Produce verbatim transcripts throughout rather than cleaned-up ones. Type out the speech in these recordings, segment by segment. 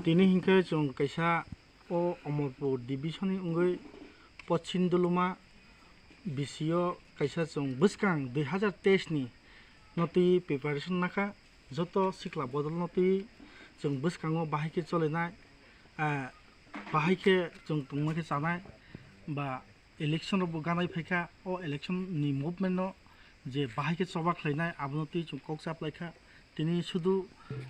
Tini hinkhe chwng kaisa o Omorpur division ni wngwi Pochim Duluma B C o kaisa chwng bwskang dui hazar teis ni no twi preparation nakha, joto sikla bodol no twi chwng bwskango bahai khe cholinai, ah, bahai khe chwng tongma khe chanai ba election rok bo ganai phaikha, o election ni movement no je bahai khe choba khlainai abono twi chwng kok chaplaikha. Tini sudu,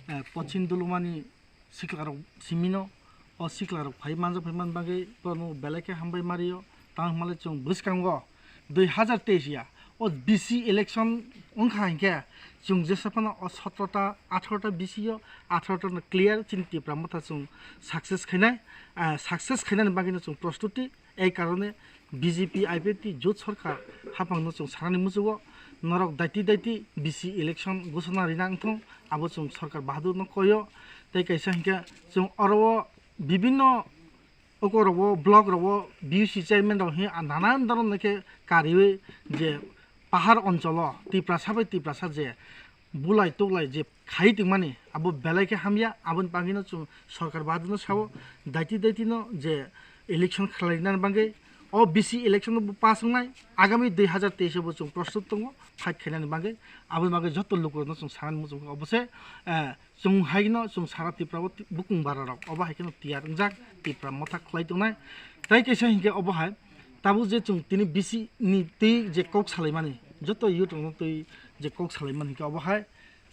eh, Pochim Dulumani siklarok simino, o siklarok phai manjak phai man bagwi bono belai khe hambai mario. Tamo hwnmale chwng bwskango dui hazar teis ya o B C election wngkha hinkhe chwng jesa phano o sotro ta, atharo ta B C o, atharo ta no clear chini Tipra Motha chwng success khainai, ah, success khainani bagwino chwng prostuti. Ei karone B J P I P F T jot sorkar haphangno chwng sanani muchungo norok daiti daiti B C election gosona rina wngthung, abo chwng sorkar bahadur no koyo. Tei kaisa hinkhe chwng oro o bibinno oko rogo block rogo B U C chairman rok hi nanan doron khe kariwi je pahar oncholo Tiprasa bai Tiprasa je bulai tuklai je khai tongmani abo belai khe hamya, aboni bagwino chwng sorkar bahadur no sao, daiti daiti no je election khlainani bagwi o B C election no bo pass wngnai, agami dui hazar teis o bo chwng prostut tongo fight khainani bagwi. Aboni bagwi joto lukurokno chwng sanani muchung kha obo se, eh, chwng haino chwng sara Tripura o bukung bara rok obo hai kheno tiyar wngjak Tipra Motha khlai tongnai. Tai kaisa hinkhe obo hai tabuk je chwng tini B C ni twi je kok salaimani, joto youth rokno twi je kok salaimani hinkhe obo hai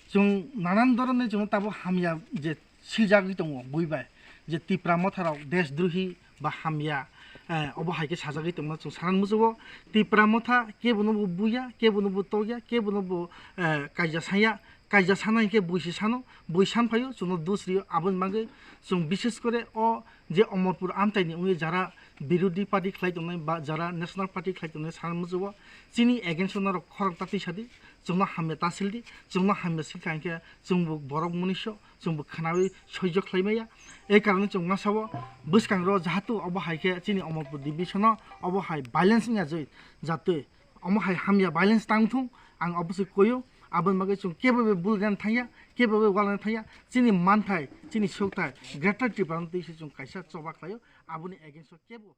chwng nanan doronni chwngno tabuk hamya je swijagwi tongo bui bai, je Tipra Motha rok deshdrohi ba hamya, eh, obo hai khe sajagwi tongma chwng sanani muchungo. Tipra Motha kebono bo buya, kebono bo tokya, kebono bo, eh, kaija saya, kaija sana hinkhe bui se sano, bui san phaio chwngno dus rio, aboni bagwi chwng bishes kore o je Omorpur amchaini wngwi jara birodhi party khlai tongnai ba jara national party khlai tongnai sanani muchungo chini against o norok khorang ta twi sadi, chwngno hamya ta sildi, chwngno hamya silkha hinkhe chwngbo borok munisyo, chwngbo khwnawi soijo khlai maya. Ei karone chwng masao bwskango jahatu obo hai khe chini Omorpur division o obo hai violence wngya jwi jatwi omo hai hamya violence tang thung, ang obo se koyo. Aboni bagwi chwng kebo be bulgani thangya, kebo be walna thangya, chini manthai, chini sokthai Greater Tripura no twi se chwng kaisa choba khlaio, aboni against o kebo